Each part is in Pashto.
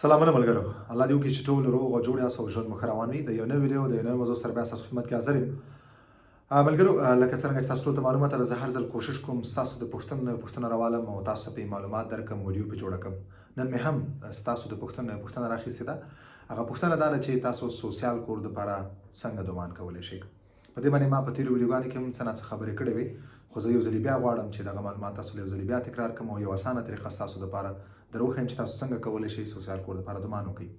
سلامونه ملګرو، الله دې وکړي چې ټول روغ او جوړ یاست او ژوند مو ښه روان وي. د یو نوي ویډیو د یو نوي موضوع سره بیا ستاسو خدمت کې حاضر یم. ملګرو، لکه څرنګه چې تاسو ټول ته معلومه ده، زه هر ځل کوشش کوم ستاسو د پوښتنو پوښتنه راوالم او تاسو ته پې معلومات درکړم، ویډیو پې جوړه کړم. نن مې هم ستاسو د پوښتنو پوښتنه راخیستې ده. هغه پوښتنه دا ده چې تاسو سوسیال کور دپاره څنګه دومان کولی شئ. په دې باندې ما په تیرو ویډیوګانو کې هم څه ناڅه خبرې کړې وې، خو زه یو ځلې بیا غواړم چې دغه معلومات تاسو له یو ځلې بیا تکرار کړم او یو اسانه طریقه ستاسو دپاره دروښیم چې تاسو څنګه کولی شئ سوسیال کور دپاره دومان وکړئ.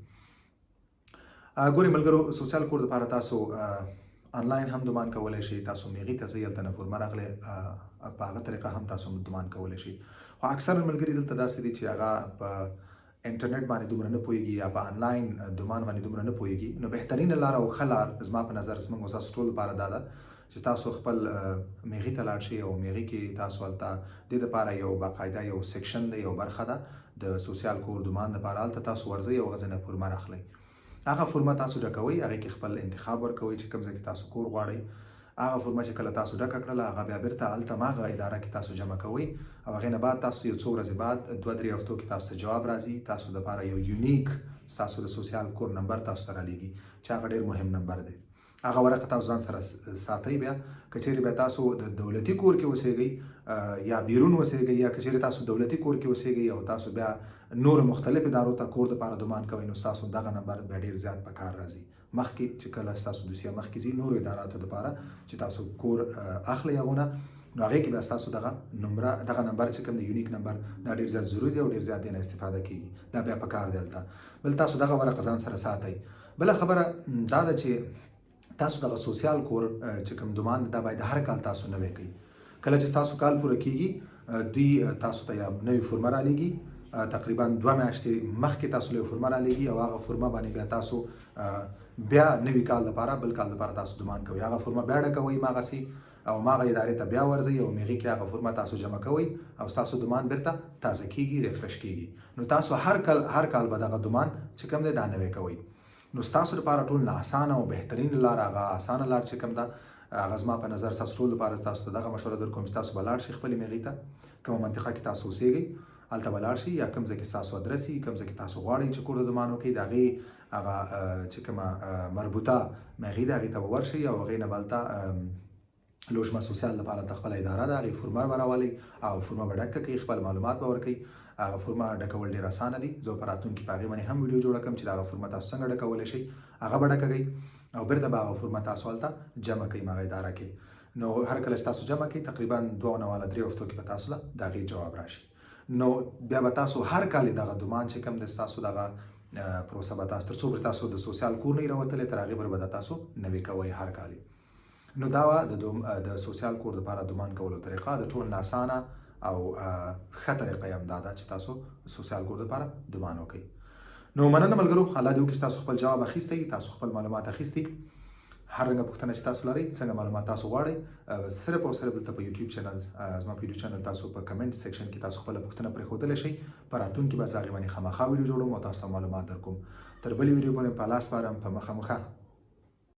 ګورئ ملګرو، سوسیال کور دپاره تاسو انلاین هم دومان کولی شئ. تاسو میغي ته ځئ، هلته نه فورمه راغلی، په هغه طریقه هم تاسو دومان کولی شئ. خو اکثره ملګري دلته داسې دي چې هغه په انټرنیټ باندې دومره نه پوهیږي یا په انلاین دومان باندې دومره نه پوهیږي. نو بهترینه لار او ښه لار زما په نظر زموږ او ستاسو ټول لپاره دا ده چې تاسو خپل میغي ته لاړ شئ او میغي کې تاسو هلته د دې لپاره یو باقاعده یو section دی، یو برخه ده د سوسیال کور دومان لپاره. هلته تاسو ورځئ او هغه ځای نه فورمه راخلئ. هغه فورمه تاسو ډکوئ، هغې کې خپل انتخاب ورکوئ چې کوم ځای کې تاسو کور غواړئ. هغه فورمه چې کله تاسو ډکه کړله، هغه بیا بیرته هلته هماغه اداره کې تاسو جمع کوئ او هغې نه بعد تاسو یو څو ورځې بعد، 2-3 هفتو کې تاسو ته جواب راځي. تاسو دپاره یو unique ستاسو د سوسیال کور نمبر تاسو ته رالیږي چې هغه ډیر مهم نمبر دی. هغه ورقه تاسو ځان سره ساتئ. بیا که چیرې بیا تاسو د دولتي کور کې اوسېږئ یا بیرون اوسېږئ، یا که چیرې تاسو دولتي کور کې اوسېږئ او تاسو بیا نور مختلف ادارو ته کور دپاره دومان کوئ، نو ستاسو دغه نمبر بیا ډیر زیات په کار راځي مخکې چې کله ستاسو دوسیه مخکې ځي نورو اداراتو دپاره چې تاسو کور اخلئ هغونه. نو هغې کې بیا ستاسو دغه نمره، دغه نمبر چې کوم دی، unique نمبر، دا ډیر زیات ضروري دی او ډیر زیات نه استفاده کیږي. دا بیا په کار دی هلته. بل تاسو دغه ورقه ځان سره ساتئ. بله خبره دا ده چې تاسو دغه سوسیال کور چې کوم دومان، دا باید هر کال تاسو نوی کوي. کله چې تاسو کال پوره کیږي، دوی تاسو ته یا نوې فورمه رالیږي. تقریبا 2 میاشتې مخکې تاسو له فورمه رالیږي او هغه فورمه باندې بیا تاسو بیا نوي کال لپاره، بل کال لپاره تاسو دومان کوئ. هغه فورمه بیا ډکوئ ماغسي او ماغه ادارې ته بیا ورځئ او میغي کې هغه فورمه تاسو جمع کوئ او تاسو دومان بیرته تازه کیږي، refresh کیږي. نو تاسو هر کال هر کال به دغه دومان چې کوم دی دا نوی کوئ. نو ستاسو لپاره ټول نه اسانه او بهترین لار، هغه اسانه لار چې کوم ده، هغه زما په نظر ستاسو ټول لپاره تاسو ته دغه مشوره درکوم چې تاسو به لاړ شئ خپلې میغي ته. کومه منطقه کې تاسو اوسېږئ هلته به لاړ شئ، یا کوم ځای کې ستاسو ادرس وي، کوم ځای کې تاسو غواړئ چې کور د دومان وکړئ، د هغې هغه چې کومه مربوطه میغي ده هغې ته به ورشئ او هغې نه به هلته logement social لپاره هلته خپله اداره ده، هغې فورمه به راولئ او فورمه به ډکه کړئ، خپل معلومات به ورکړئ. هغه فورمه ډکول ډېر اسانه دي. زه په راتلونکي په هغې باندې هم ویډیو جوړه کړم چې دغه فورمه تاسو څنګه ډکولی شئ. هغه به ډکه کړئ او بیرته به هغه فورمه تاسو هلته جمع کړئ هغه اداره کې. نو هر کله چې تاسو جمع کړئ، تقریبا 2 نه والا 3 هفتو کې به تاسو له د هغې جواب راشي. نو بیا به تاسو هر کال دغه دومان چې کوم د تاسو دغه پروسه به تاسو تر څو پورې تاسو د سوسیال کور نه راوتلی، تر هغې پورې به دا تاسو نوی کوئ هر کال. نو دا وه د سوسیال کور لپاره دومان کولو طریقه. د ټول نه اسانه او ښه طریقه یې هم دا ده چې تاسو سوسیال کور لپاره دومان وکړئ. نو مننه ملګرو، الله دې وکړي چې تاسو خپل جواب اخیستی، تاسو خپل معلومات اخیستی. هر رنګه پوښتنه چې تاسو لرئ، څنګه معلومات تاسو غواړئ، صرف او صرف دلته په یوټیوب چینل، زما په یوټیوب چینل تاسو په comment section کې تاسو خپله پوښتنه پرېښودلی شئ. په راتلونکي به زه هغې باندې خامخا ویډیو جوړوم او تاسو ته معلومات درکوم. تر بلې ویډیو پورې په الله سپارم. په مخه مخه.